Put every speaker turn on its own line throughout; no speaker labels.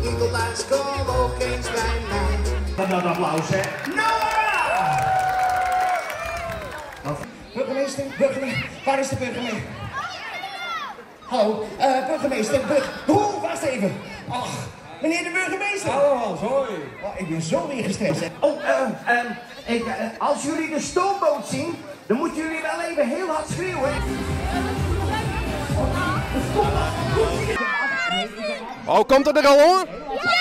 Nicolaas, kom ook eens bij mij.
Van dat applaus, hè? Nora! Burgemeester, burgemeester, waar is de burgemeester? Hallo, burgemeester, Hoe, wacht even. Ach, meneer de burgemeester.
Hallo Hans, hoi.
Oh, ik ben zo weer gestrest. Oh, als jullie de stoomboot zien, dan moeten jullie wel even heel hard schreeuwen.
Oh, komt het er al hoor?
Ja!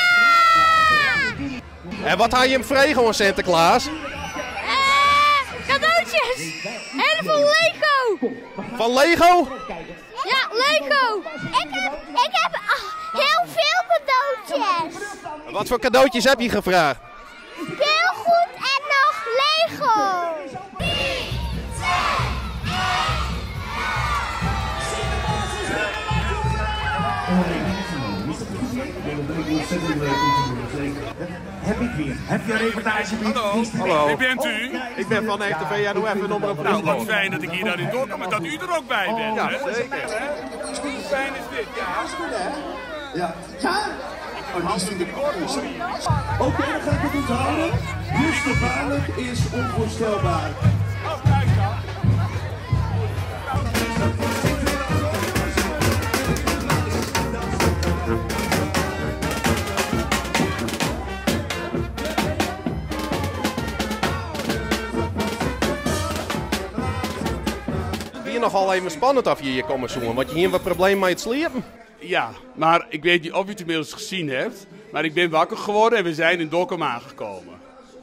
En wat had je hem vregen hoor, Sinterklaas?
Cadeautjes! Heel veel Lego!
Van Lego?
Ja, Lego! Ik heb heel veel cadeautjes!
Wat voor cadeautjes heb je gevraagd?
Speelgoed en nog Lego! 3, 2,
1! Heb ik weer. Heb je een reportage?
Hallo.
Hallo.
Wie bent u?
Ik ben van RTV NOF en Omroep
Nou, wat
Friesland.
fijn dat ik hier naar in Dokkum, maar dat u er ook bij bent.
Ja,
hè?
zeker.
Hoe fijn is dit? Ja.
Ja. Ja? Oh, die vind ik
Oké, dan ga ik het onthouden. Dus gevaarlijk is onvoorstelbaar.
Oh, kijk dan.
Het is nogal even spannend of je hier komt zoeken, want je hier wat probleem met het sliepen.
Ja, maar ik weet niet of u het inmiddels gezien hebt, maar ik ben wakker geworden en we zijn in Dokkum aangekomen.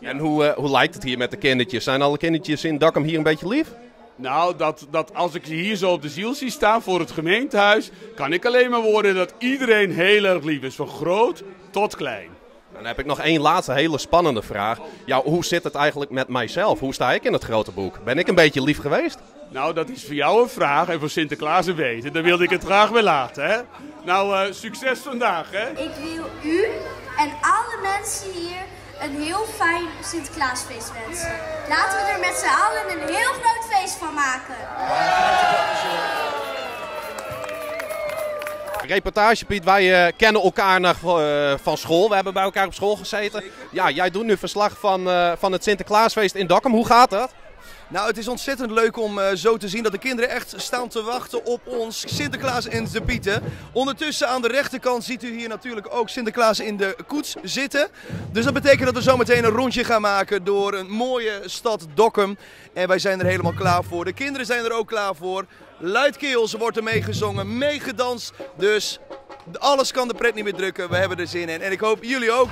En hoe lijkt het hier met de kindertjes? Zijn alle kindertjes in Dokkum hier een beetje lief?
Nou, dat als ik ze hier zo op de ziel zie staan voor het gemeentehuis, kan ik alleen maar worden dat iedereen heel erg lief is, van groot tot klein.
Dan heb ik nog één laatste hele spannende vraag. Ja, hoe zit het eigenlijk met mijzelf? Hoe sta ik in het grote boek? Ben ik een beetje lief geweest?
Nou, dat is voor jou een vraag en voor Sinterklaas een weten. Daar wilde ik het graag bij laten, hè? Nou, succes vandaag, hè?
Ik wil u en alle mensen hier een heel fijn Sinterklaasfeest wensen. Laten we er met z'n allen een heel groot feest van maken.
Reportage Piet, wij kennen elkaar nog van school. We hebben bij elkaar op school gezeten. Ja, jij doet nu verslag van het Sinterklaasfeest in Dokkum. Hoe gaat dat?
Nou, het is ontzettend leuk om zo te zien dat de kinderen echt staan te wachten op ons Sinterklaas en de Pieten. Ondertussen aan de rechterkant ziet u hier natuurlijk ook Sinterklaas in de koets zitten. Dus dat betekent dat we zo meteen een rondje gaan maken door een mooie stad Dokkum. En wij zijn er helemaal klaar voor. De kinderen zijn er ook klaar voor. Luidkeels wordt er meegezongen, meegedanst. Dus alles kan de pret niet meer drukken. We hebben er zin in. En ik hoop jullie ook.